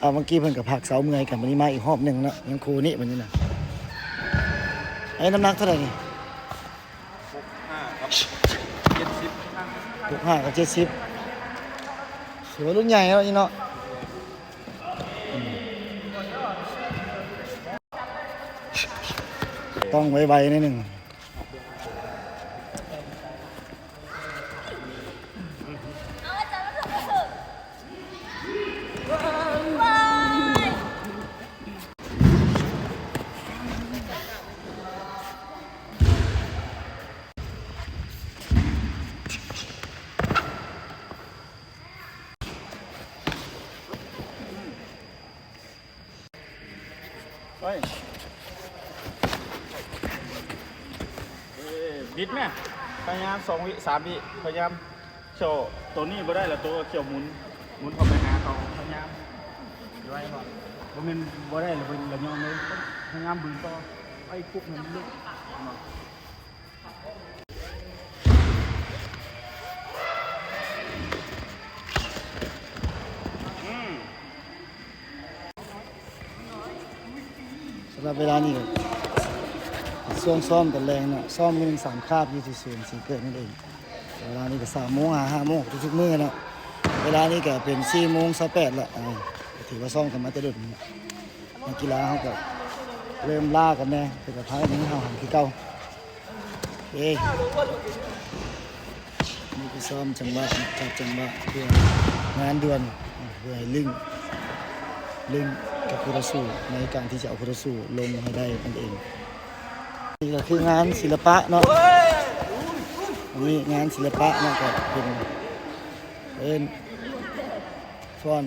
ເອົາ ເມື່ອກີ້ເພິ່ນກໍພັກເຊົາເມື່ອຍກັນ ບັດນີ້ມາອີກຮອບໜຶ່ງເນາະ ຍັງຄູ່ນີ້ບັດນີ້ນະ. ໄອ້ນ້ຳໜັກເທົ່າໃດນີ້? ຫົກຫ້າກັບເຈັດສິບ ຫົກຫ້າກັບເຈັດສິບ ຖືວ່າລຸ້ນໃຫຍ່ເນາະນີ້ເນາະ. ຕ້ອງໄວໆໜ້ອຍໜຶ່ງ. ເອີ ບິດແມະ ພະຍາຍາມສອງວິ ສາມວິ ພະຍາຍາມ ໂຊ ໂຕນີ້ບໍ່ໄດ້ລະ ໂຕຂຽວໝູນ ໝູນເຂົ້າໄປຫາເຂົາ ພະຍາຍາມ ໄດ້ບໍ່? ບໍ່ແມ່ນບໍ່ໄດ້ລະ ເບິ່ງລະຍອມເລີຍ ພະຍາຍາມບຶງຕໍ່ ໄອ້ກຸບໃຫ້ມັນຫຼຸດ. ສຳລັບເວລານີ້ກໍຊ່ວງຊ້ອມຕອນແລງເນາະ ຊ້ອມມື້ໜຶ່ງສາມຄາບຢູ່ທີ່ສູນສີເກີດນັ້ນເອງ. ເວລານີ້ກໍສາມໂມງຫາຫ້າໂມງທຸກໆມື້ເນາະ. ເວລານີ້ກໍເປັນສີ່ໂມງຊາວແປດລະ ເອີ ກໍຖືວ່າຊ້ອມກັນມາແຕ່ດົນ. ນັກກິລາເຮົາກໍເລີ່ມລ້າກັນແດ່ ແຕ່ກໍພາກັນເຮົາຫັນຄືເກົ່າ. ເອີ ນີ້ຄືຊ້ອມຈັງຫວະ ຈັບຈັງຫວະເພື່ອງານດ່ວນ ເພື່ອໃຫ້ລິ້ງ ລິ້ງກັບຄູ່ຕໍ່ສູ້ ໃນການທີ່ຈະເອົາຄູ່ຕໍ່ສູ້ລົງໃຫ້ໄດ້ນັ້ນເອງ. ນີ້ກໍຄືງານສິລະປະເນາະ ອັນນີ້ງານສິລະປະເນາະ ກໍເປັນ ເອີ້ນຟ້ອນ.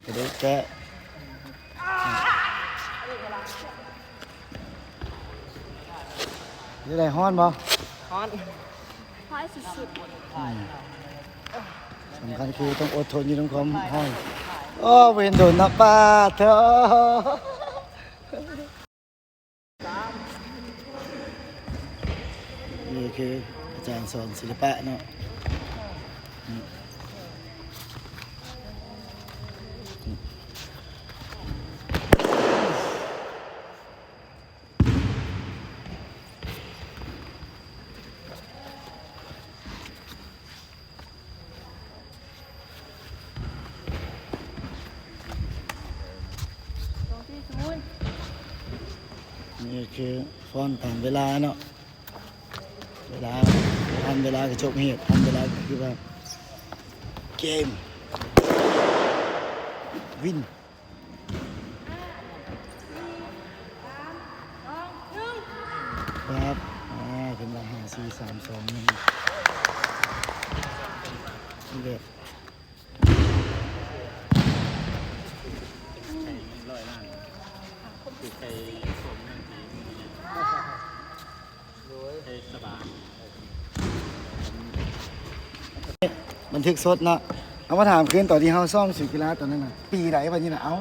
ກະດູກແກະ ຢູ່ໃດ ຮ້ອນບໍ່? ຮ້ອນ ຮ້ອນສຸດໆ ອືມ ສຳຄັນຄືຕ້ອງອົດທົນຢູ່ນຳຄວາມຮ້ອນ. ໂອ້ ບໍ່ເຫັນດົນເນາະ ປາດໂທ້. ນີ້ຄືອາຈານສອນສິລະປະເນາະ. ນີ້ຄືຟອນຕາມເວລາເນາະ ເວລາ ທັນເວລາກໍຈົບເຫດ ທັນເວລາກໍຄືວ່າເກມວິນ. ປັບ ອ່າ ເປັນວ່າ ຫ້າ ສີ່ ສາມ ສອງ ໜຶ່ງ ເລີຍ. ບັນທຶກສົດເນາະ. ເອົາ ມາຖາມຄືນ ຕອນທີ່ເຮົາຊ້ອມສູນກິລາຕອນນັ້ນນະ ປີໃດວະນີ້ນະ? ເອົາ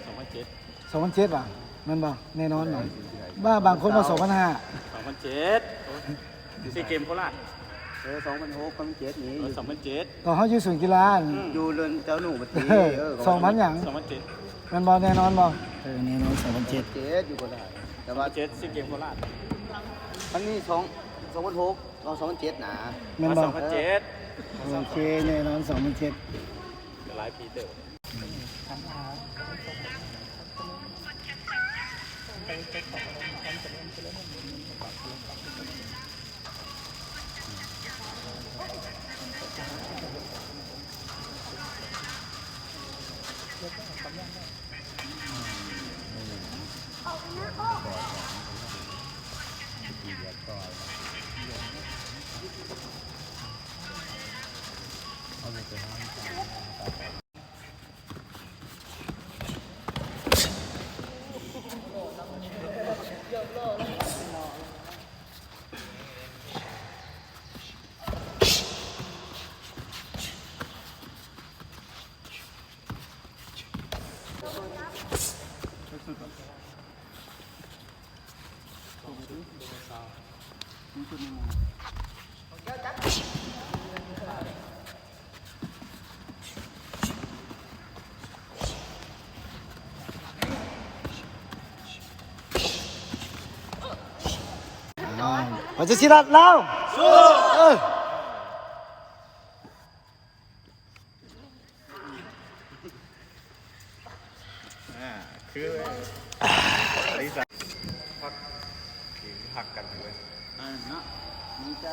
ສອງພັນເຈັດ ສອງພັນເຈັດຫວາ? ແມ່ນບໍ່? ແນ່ນອນຫວາ? ວ່າບາງຄົນວ່າ ສອງພັນຫ້າ ສອງພັນເຈັດ ຊີເກມໂຄລາດ. ເອີ ສອງພັນຫົກ ສອງພັນເຈັດນີ້ ເອີ ສອງພັນເຈັດ ຕອນເຮົາຢູ່ສູນກິລາ ອືມ ຢູ່ເຮືອນເຈົ້າໜູບັດທີ ເອີ ສອງພັນຫຍັງ? ສອງພັນເຈັດ ແມ່ນບໍ່? ແນ່ນອນບໍ່? ເອີ ແນ່ນອນ ສອງພັນເຈັດ ເຈັດຢູ່ກໍໄດ້ ແຕ່ວ່າ ເຈັດ ຊີເກມໂຄລາດ. ມັນມີສອງ ສອງພັນຫົກ ເອົາ ສອງພັນເຈັດນະ ແມ່ນບໍ່? ສອງພັນເຈັດ ໂອເຄ ແນ່ນອນ ສອງພັນເຈັດ ຫຼາຍປີເຕີບ. ອ້າວ ປະຊາທິລັດລາວ ສູ້! ເອີ. ອ່າ ຄື ອັນນີ້ສະ ພັກ ຄືຮັກກັນເວີຍ ອ່າ ເນາະ. ມັນຈະ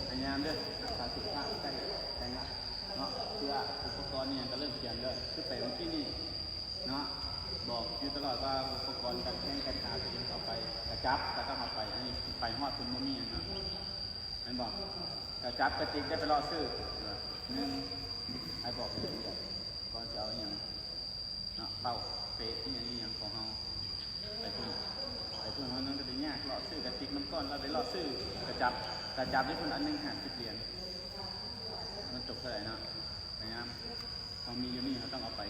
ພະຍາຍາມເດີ ຮັກສາສຸຂະພາບໃກ້ແຂງລະເນາະ. ເພື່ອອຸປະກອນອີ່ຫຍັງກໍເລີ່ມກຽມເດີ ຄືໄປມື້ກີ້ນີ້ເນາະ ບອກຢູ່ຕະຫຼອດວ່າອຸປະກອນການແຂ່ງການຫາຕົວເອງເອົາໄປ ກະຈັບ ກະຕ້ອງເອົາໄປ. ອັນນີ້ໄປຮອດພຸ້ນບໍ່ມີຫຍັງເນາະ ແມ່ນບໍ່? ກະຈັບກະຕິກໄດ້ໄປເລາະຊື້ ໜຶ່ງ ໃຫ້ບອກລາຍລະອຽດກ່ອນຊິເອົາອີ່ຫຍັງເນາະ ເປົ້າເປະອີ່ຫຍັງອີ່ຫຍັງຂອງເຮົາ ໄປພຸ້ນ ໄປພຸ້ນເຮົາຍັງຈະໄດ້ຍາກເລາະຊື້ກະຕິກນຳກ່ອນ ແລ້ວໄປເລາະຊື້ກະຈັບ ກະຈັບໄດ້ພຸ້ນອັນໜຶ່ງຫ້າສິບຫຼຽນ ມັນຕົກເທົ່າໃດເນາະ? ພະຍາຍາມ ເຮົາມີຢູ່ນີ້ ເຮົາຕ້ອງເອົາໄປ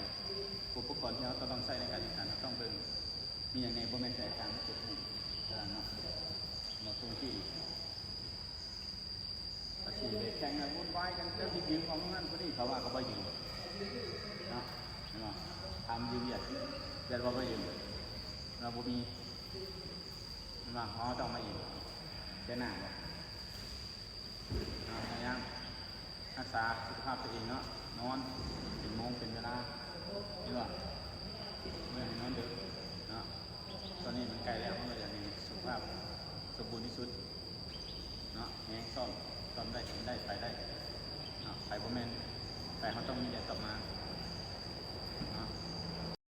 ອຸປະກອນທີ່ເຮົາຕ້ອງໃຊ້ໃນການແຂ່ງຂັນ ເຮົາຕ້ອງເບິ່ງ ມີຫຍັງແດ່ ບໍ່ແມ່ນໃສ່ອາຈານມາເກັບໃຫ້ເນາະ ເນາະ ຕົງທີ່ ອາຊີບແຂ່ງກັນວຸ່ນວາຍກັນ ເຈົ້າຊິຢືມຂອງນັ້ນຜູ້ນີ້ ເຂົາວ່າເຂົາບໍ່ຢືມເນາະ ເຫັນບໍ່? ຖາມຢືມວຽດ ວຽດວ່າບໍ່ຢືມ ວ່າບໍ່ມີ ແມ່ນບໍ່? ເຮົາຕ້ອງມາຢືມ ເສຍໜ້າບໍ່? ເນາະ ພະຍາຍາມຮັກສາສຸຂະພາບຕົວເອງເນາະ ນອນເປັນໂມງເປັນເວລາ ເຫັນບໍ່? ບໍ່ໃຫ້ນອນເດິກເນາະ ຕອນນີ້ມັນໃກ້ແລ້ວ ເຮົາກໍຢາກໃຫ້ສຸຂະພາບສົມບູນທີ່ສຸດ ເນາະ ແຮງຊ້ອມ ຊ້ອມໄດ້ ກິນໄດ້ ໄປໄດ້ເນາະ ໄປບໍ່ແມ່ນ ໄປເຮົາຕ້ອງມີແດດຕອບມາ